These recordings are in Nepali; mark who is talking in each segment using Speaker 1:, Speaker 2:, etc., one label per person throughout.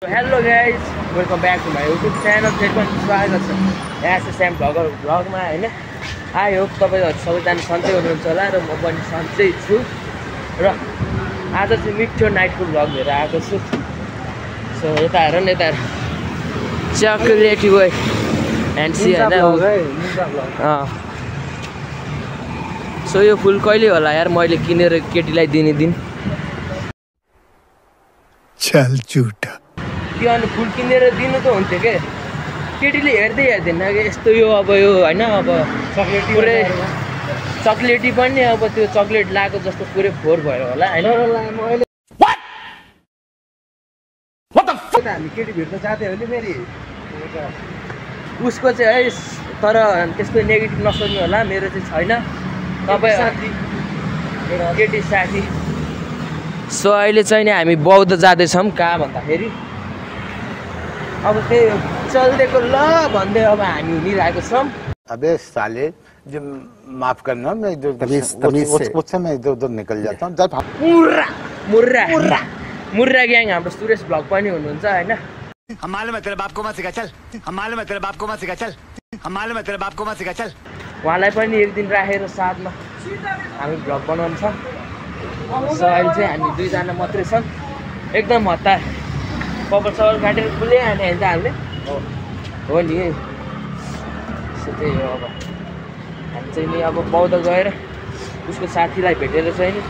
Speaker 1: Hello guys, welcome back to my YouTube channel. फेरि पनि स्वागत छ एसएसएम भ्लगमा होइन। आई होप तपाईँहरू सबैजना सन्चै हुनुहुन्छ होला र म पनि सन्चै छु। र आज चाहिँ मिठो नाइटको भ्लग लिएर आएको छु। सो यता हेर न, यता चकलेटी बोय एन्ड सी होइन। सो यो फुल कहिले होला यार मैले किनेर केटीलाई दिने दिन।
Speaker 2: चल झुटा
Speaker 1: त्यो अनि फुल किनेर दिनु त हुन्थ्यो के, केटीले हेर्दै हेर्दैन कि यस्तो यो अब यो होइन। अब पुरै चक्लेटी पनि अब त्यो चक्लेट लगाएको जस्तो पुरै फोहोर भयो होला होइन।
Speaker 3: हामी केटी भेट्न जाँदै हो नि फेरि
Speaker 1: उसको चाहिँ है, तर त्यस्तो नेगेटिभ नसोच्नु होला, मेरो चाहिँ छैन। तपाईँ केटी साथी। सो अहिले चाहिँ नि हामी बौद्ध जाँदैछौँ। कहाँ भन्दाखेरि अब त्यही चल्देको ल भन्दै अब हामी हिँडिरहेको छौँ।
Speaker 4: अबे साले जो माफ करना, मैं इधर उससे मैं इधर उधर निकल जाता हूँ।
Speaker 1: मुर्रा ग्याङ हाम्रो सुरेश भ्लग पनि हुनुहुन्छ होइन।
Speaker 4: हम मालूम है तेरे बाप को मत सिखा चल, हम मालूम है तेरे बाप को मत सिखा चल, हम मालूम है तेरे बाप को मत सिखा चल।
Speaker 1: उहाँलाई पनि एक दिन राखेर साथमा हामी भ्लग बनाउनु छ। सो अहिले चाहिँ हामी दुईजना मात्रै छन्, एकदम हतार। कपाल सपाल काटेर खुले हाने होइन हामीले हो नि। सो त्यही हो। अब हामी चाहिँ नि अब बौद्ध गएर उसको साथीलाई भेटेर चाहिँ नि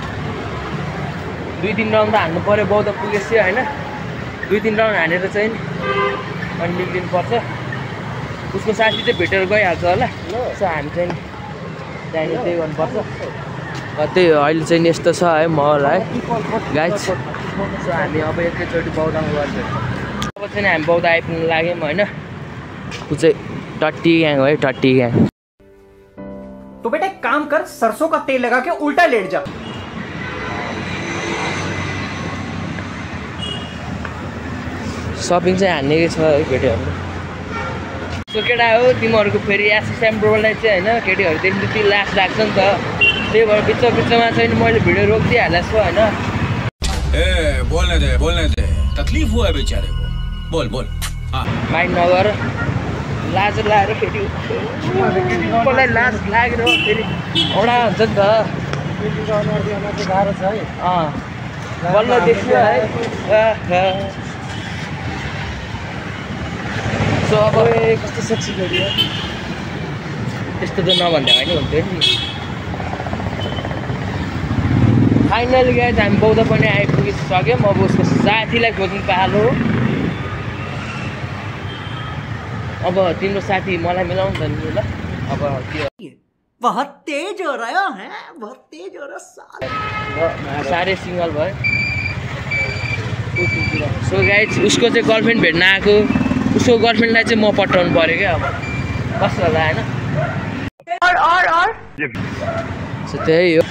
Speaker 1: 2-3 राउन्ड त हान्नु पऱ्यो। बौद्ध पुगेपछि होइन 2-3 राउन्ड हानेर चाहिँ नि अनि निक्लिनु पर्छ। उसको साथी चाहिँ भेटेर गइहाल्छ होला। सो हामी चाहिँ नि त्यहाँनिर त्यही गर्नुपर्छ। त्यही हो, अहिले चाहिँ यस्तो छ है महल है गाइज। सो हामी अब एकैचोटि बौद्धमा गर्छौँ। अब चाहिँ हामी बौद्ध आइपुग्नु लाग्यौँ होइन। ऊ चाहिँ टट्टी ग्याङ हो है, टट्टी ग्याङ।
Speaker 5: तो बेटा एक काम कर, सरसों का तेल लगा के उल्टा लेट जा।
Speaker 1: सपिङ चाहिँ हान्ने छ है केटीहरू। सो केटा हो तिमीहरूको फेरि एसएसएम ब्रोलाई चाहिँ होइन केटीहरूदेखि त्यति लास लाग्छ नि त। त्यही भएर बिचमा चाहिँ मैले भिडियो रोकिदिइहालेको छु होइन।
Speaker 6: बोलने दे तकलीफ हुआ है बेचारे को, बोल माइन्ड
Speaker 1: नगर। लाज लगाएर केटीलाई लाज लागेर फेरि एउटा हुन्छ नि त।
Speaker 3: गाह्रो छ है।
Speaker 1: बल्ल देख्यो है। सो अब
Speaker 3: कस्तो सेक्सी केटी हो।
Speaker 1: त्यस्तो त नभन्दा पनि हुन्थ्यो नि। फाइनली गाइज हामी बौद्ध पनि आइपुगिसक्यौँ। अब उसको साथीलाई खोज्नु पालो। अब तिम्रो साथी मलाई मिलाउनु त नि ल। अब त्यो
Speaker 5: बहुत तेज हो रहा है, बहुत तेज हो रहा
Speaker 1: साह्रै सिङ्गल भयो। सो गाइज उसको चाहिँ गर्लफ्रेन्ड भेट्न आएको। उसको गर्लफ्रेन्डलाई चाहिँ म पठाउनु पऱ्यो क्या। अब कस्तो होला होइन। सो त्यही हो।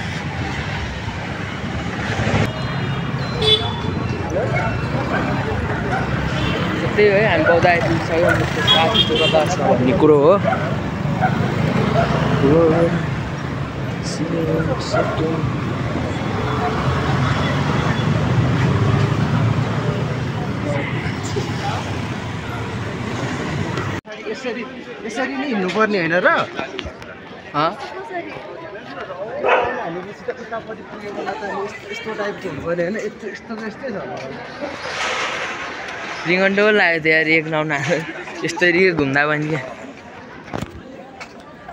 Speaker 1: त्यही हो है, हामी बौद्ध आइपुगिसक्यौँ। उसको साथीको कता छ भन्ने कुरो हो।
Speaker 3: यसरी नै हिँड्नुपर्ने होइन र। उतापट्टि पुग्यो मलाई त यस्तो टाइपको हुनुपर्ने होइन। यस्तो यस्तै छ।
Speaker 1: रिङ्गन्डो लाग्यो त्यो यार एक राउन्ड यस्तरी घुम्दा पनि क्या।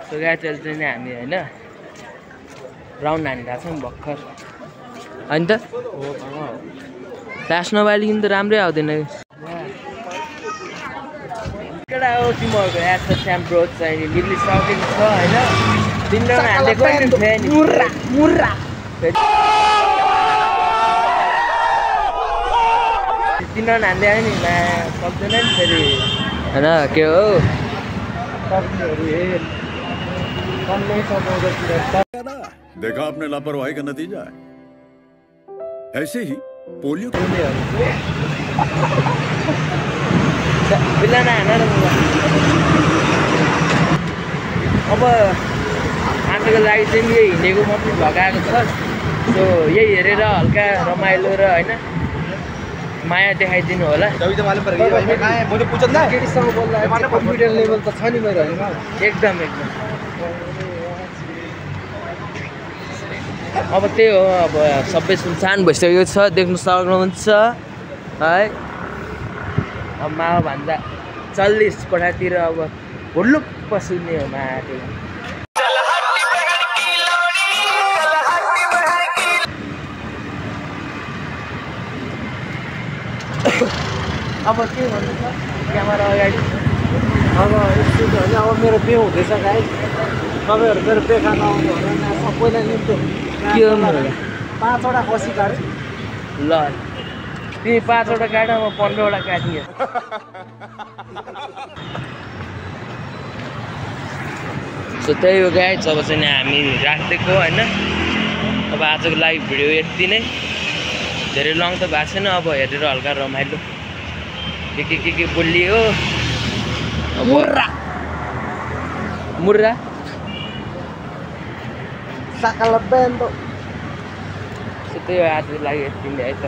Speaker 1: सो गाइजहरू चाहिँ नि हामी होइन राउन्ड हानिरहेको छौँ भर्खर होइन त। फ्ल्यास नबालिकन त राम्रै आउँदैन। केटा हो तिमीहरूको एसएसएम ब्रो चाहिँ निक्लिसकेको छ होइन। 3 राउन्ड हालेको नि फेरि 3 राउन्ड हान्दै आयो नि सक्दैन नि फेरि होइन। के हो
Speaker 6: देखा आपने लापरवाही का नतीजा है। ऐसे ही पोलियो अब आजको लागि चाहिँ यही हिँडेको मात्रै भगाएको छ। सो यही हेरेर हल्का रमाइलो र होइन
Speaker 1: माया देखाइदिनु होला।
Speaker 3: तभी तो मालूम पड़ेगा भाई मैं कहाँ है मुझे पूछना है केटीसँग बोल्दा कम्प्युटर लेभल त छ नि मेरो हैन
Speaker 1: एकदम अब त्यही हो अब सबै सुनसान भइसकेको छ देख्न सक्नुहुन्छ है। अब मामा भन्दा 40 कोठातिर अब हुल्लुक्क सुन्ने हो माटो। अब के भन्नु छ क्यामेरा अगाडि
Speaker 3: अब यस्तो छ भने अब मेरो बिहे हुँदैछ गाइस तपाईहरु मेरो बिहे खान आउनु होला सबैलाई निम्तो
Speaker 1: के गर्नु होला
Speaker 3: 5 वटा खसी काट्छु
Speaker 1: ल तिमी 5 वटा काट म 15 वटा काटिए सो त्यही हो गाइस अब चाहिँ हामी राखिदिएको होइन। अब आजको लाइभ भिडियो यति नै धेरै लङ त भएको छैन अब हेरेर हल्का रमाइलो के बोलियो मुर्रा
Speaker 3: साकाला बेन्डो
Speaker 1: सो त्यही हो आजको लागि यति नै है त।